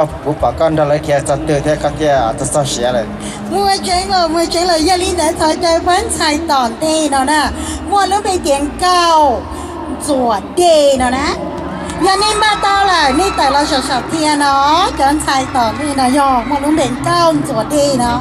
Kuv pom koj nrog lawv khiav txog twg thiab koj thiaj txog txog siav lawm. Muaj tseeb lawm, muaj tseeb lawm, yog li ntawd thov caw pab ntxhais tom ntej no na, muaj lub npe tias Nkauj Ntxuam Dej no na. Yog nej npaj tau lawm nej tawm los saum saum tiag no, cov ntxhais tom ntej no yog muaj lub npe Nkauj Ntxuam Dej no.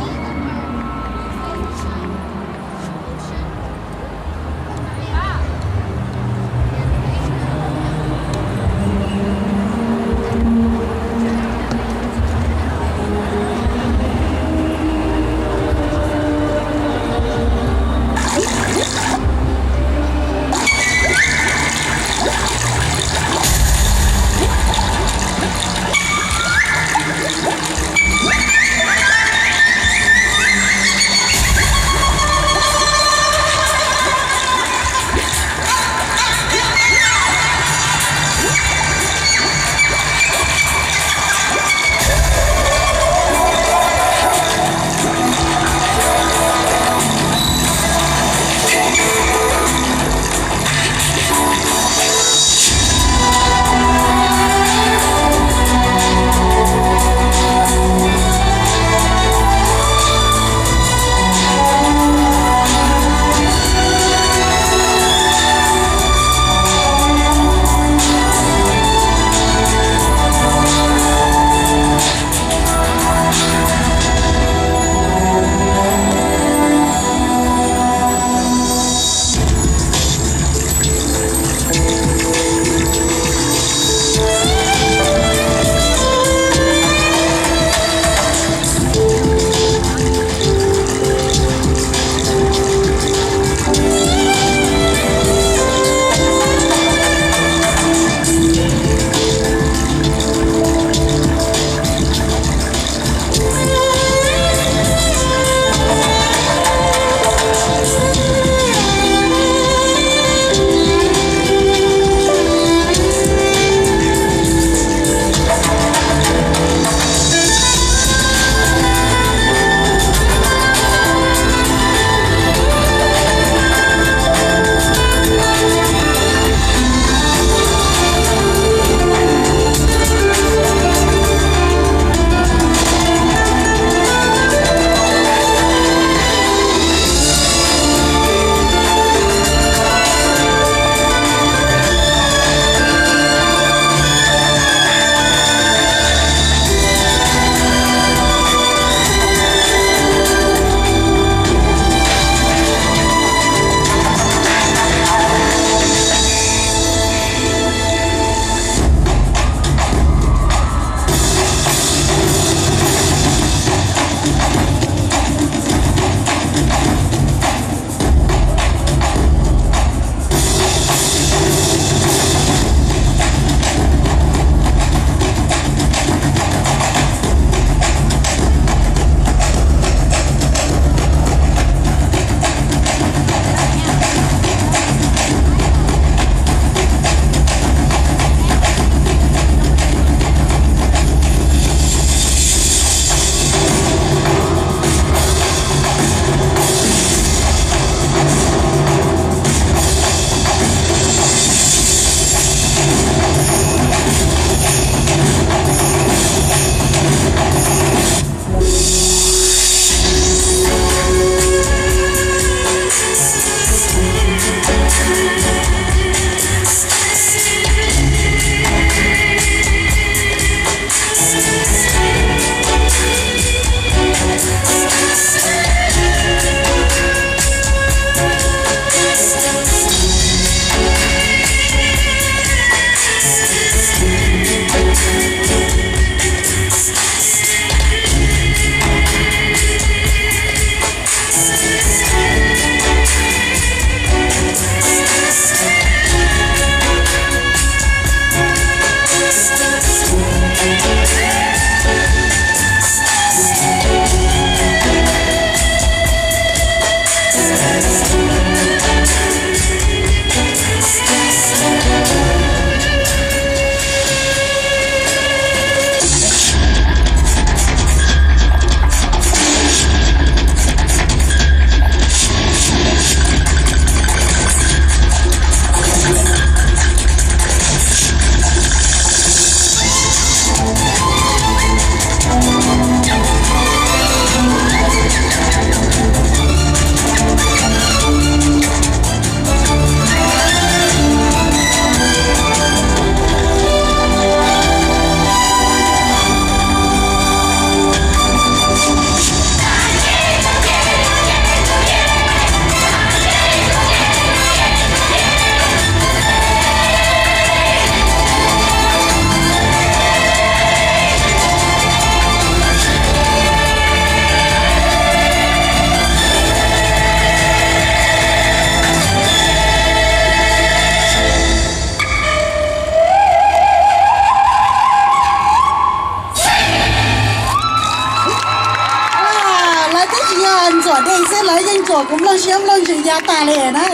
Twb tsis yog ntxuam dej xwb, lawv yeej ntxuam kuv nplooj siab nplooj ntsws ya tas li na.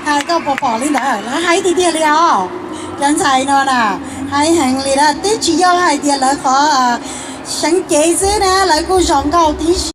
Hais koj puas pom li ntawd, lawv hais tiag tiag li os. Cov ntxhais no na, hais heev li na, twb tsis yog hais tias lawv qhov seev cev xwb na, lawv kuj zoo nkauj tib si.